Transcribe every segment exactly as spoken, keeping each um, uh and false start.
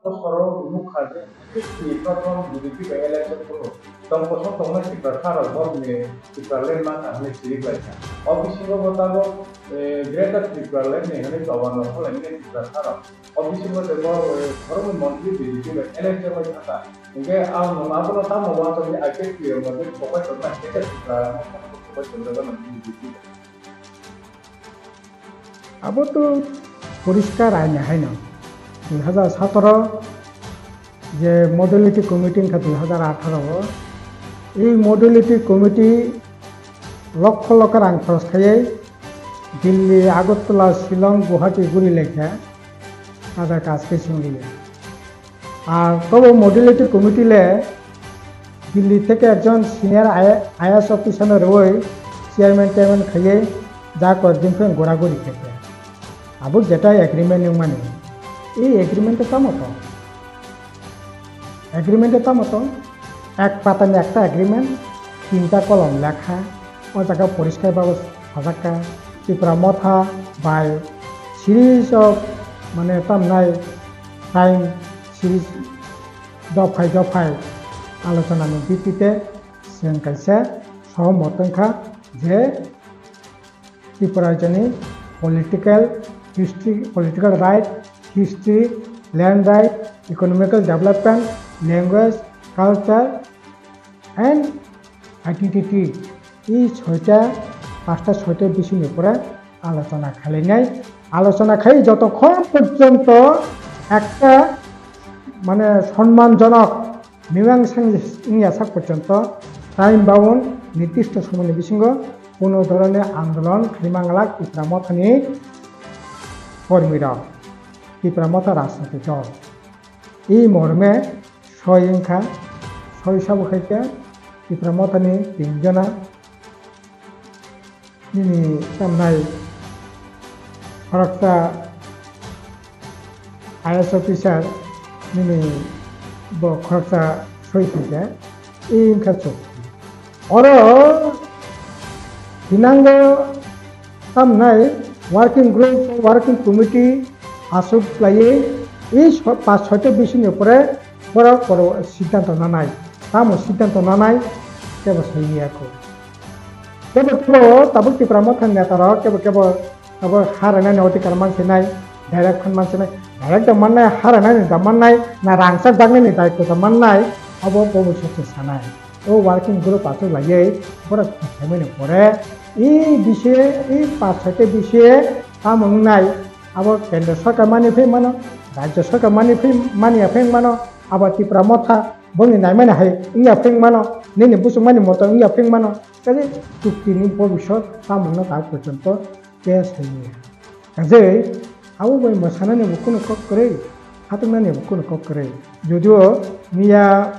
Soro nukha je, ni prothom B J P bai election phuru tong kosong tongnai Tiprasa rok borokni Tipraland mangkha hwnwi sirik lai kha. O bisingo bo tabok, eh, Greater Tipraland ni hwnwi toban rok kholai mani Tiprasa rok. O bisingo je borok, eh, borokni montri B J P bai election lai kha ta. Hwnkhe ang abono tamo wansokni I P F T rok montri kopai tongna, Greater Tipraland kopai tongjagano B J P bai. Abo to poriskar aini haino, dui hazar satoro je modality committee wngkha dui hazar atharo o, ei modality committee lokho lokho rang khoros khaiwi Delhi, Agartala, Shillong, Guwahati guri laikha, ada kaj khe swngliya. Ar tobo modality committee le Delhi theke ekjon senior I A S officer no rwui chairman, chairman khaiwi ja koi din phai gora gori khe khe. Abo jetai agreement wngmani. Ei agreement o tamo tong? Agreement o tamo tong? Ek pata ni ekta agreement, tinta kolom lekha, o jaga poriskar babo sajak kha, Tipra Motha bai series of, mane, tamnai time series dophai dophai alochona ni bipite chwng kaisa sohomot wngkha je Tripura rajyoni political history, political right, history, land right, economical development, language, culture and identity, ei soita, pasta soita bisingni upore alochona khlainai. Alochona khai jotokhon porjonto ekta, mane, sonmanjonok mimang wngya sak porjonto time bound nirdisto somoini bisingo kuno dhoroner andolon khaima glak Tipra Mothani kormirok, Tipra Motha rajnoitik dol. Ei morme soi wngkha, soi sabo khai khe Tipra Mothani tinjona nini tamnai khoroksa I A S officer nini bo khoroksa soi khaikha, e wngkha chuk. Oro hinango tamnai working group, working committee aswk laiwi e so-, pas soita bisingni pore borok borok siddhanto nanai. Tamo siddhanto nanai kebo soi ya kho. Kebo kebo tabuk Tipra Mothani netarok kebo kebo abo ha rwnani odhikar mansinai, direct phano mansinai, direct da mannai, ha rwnani da mannai, na rangchak daknani daitto da mannai, abo bo bo sokse sanai. O working group achuk laiwi borok khaimani pore, e bise, e pas soita bise tamo wngnai, abo kendro sorkar mani phai mano, rajyo sorkar mani phai, mani ya phai mano, abo Tipra Motha bongni naimani hai wngya phai mano, nini busuk mani moto wngya phai mano, kaje chukti ni bobisot tamo wngna ta porjonto case hai manya. Kaje abo bai mwsanani bo kunu kok kwrwi, khatungmani bo kunu kok kwrwi. Jodio miya,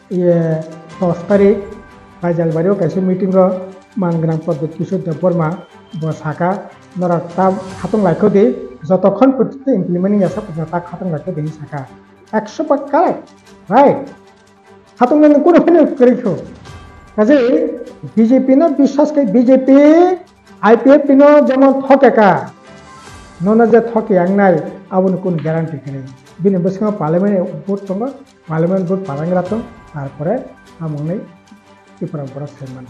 iye, dos tarik Baijalbari o kaisa meeting o mangrang Pradyut Kishore Debbarma bo saka, norok ta khatung laikho di, jotokhon porjonto implement wngya sak porjonto ta khatung laikho di hinwi saka. Ekso ba correct, right? Khatung nani kunu phano kwrwi kho. Kaje B J P no biswas khai, B J P, I P F T no jemon thoke ka, nono je thoke yang nai, aboni kunu guarantee kwrwi. Bini bwskango parliament vote tongo, parliament vote parangra tong, tarpore amoni Tripura borok sai mano.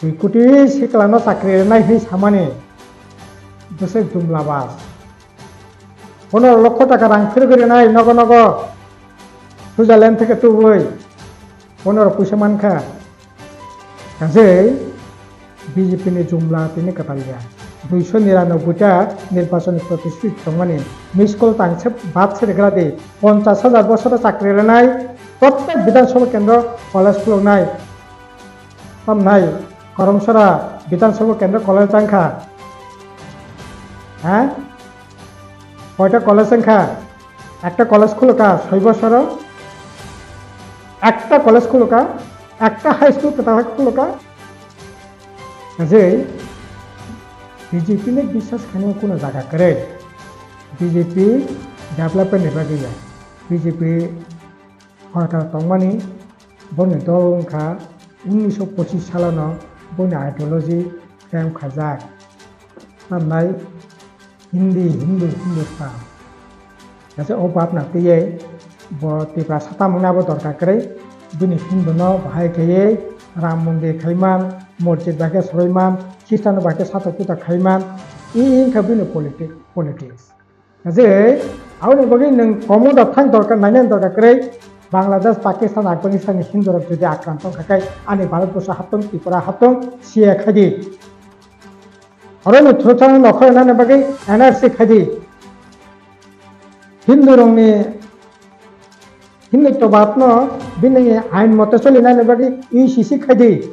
Dui koti sikla no chakri rwnai hinwi samani bwswk jumla bas. Pondro lokho taka rang phirogwi rwnai nogo nogo Switzerland theke tubui pondro puisa mankha. Kaje B J P ni jumla tini kwtal ya. Duiso niranobboi ta nirbachon ni protistrit tongmani miss call tangse bad se regra di. Ponchas hajar bosoro chakri rwnai prottek Bidhan Sabha kendro college khuluknai. Tamnai Koromsora Bidhan Sabha kendro college tangkha. Ha? Koita college wngkha? Ekta college khulukha soi bosoro, ekta college khulukha, ekta high school kwtal khe khulukha. Je B J P ni biswas khainai kunu jaga kwrwi. B J P development ni bagwi ya. B J P Horta tongmani boni dol wngkha unnisho pochis salono boni ideology frame khajak. Tamnai Hindi, Hindu, Hindustan. Kaisa o bapna twiwi bo Tiprasa tamungni abo dorkar kwrwi. Bini Hindu no bahai khaiwi Ram Mondir khaiman, mosjid bai khe swbaiman, Khristan bai khe satok puta khaiman, i wngkha bini politic-, politics. Je aboni bagwi nwng komo da thang dorkar, nainani dorkar kwrwi. Bangladesh, Pakistan, Afghanistan ni Hindu rok jodi akranto wngkha khe ani Bharat Borsho haptong, Tripura haptong, C A A khaidi. Oro ni throthang nokhornani bagwi N R C khaidi. Hindu rokni, Hindu tobab no bini ain mote solinani bagwi U C C khaidi.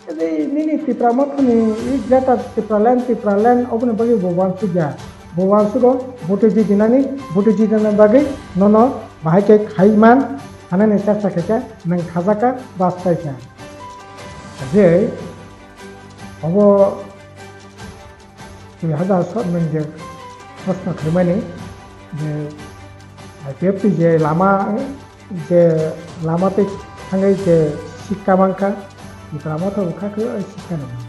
Tei nini Tipra Mothani i Greater Tipraland, Tipraland oboni bagwi bo uansukya. Bo uansugo vote jidinani, vote jidinani bagwi nono bahai khe khaiman hanani chesta khaikha, nwng khajakha, bastaikha. Je obo dui hazar sat nwng je proshno khaimani je I P F T je lama, je lama tei thangwi je sikka mankha, Tipra Motha bo kha khe o sikka nang.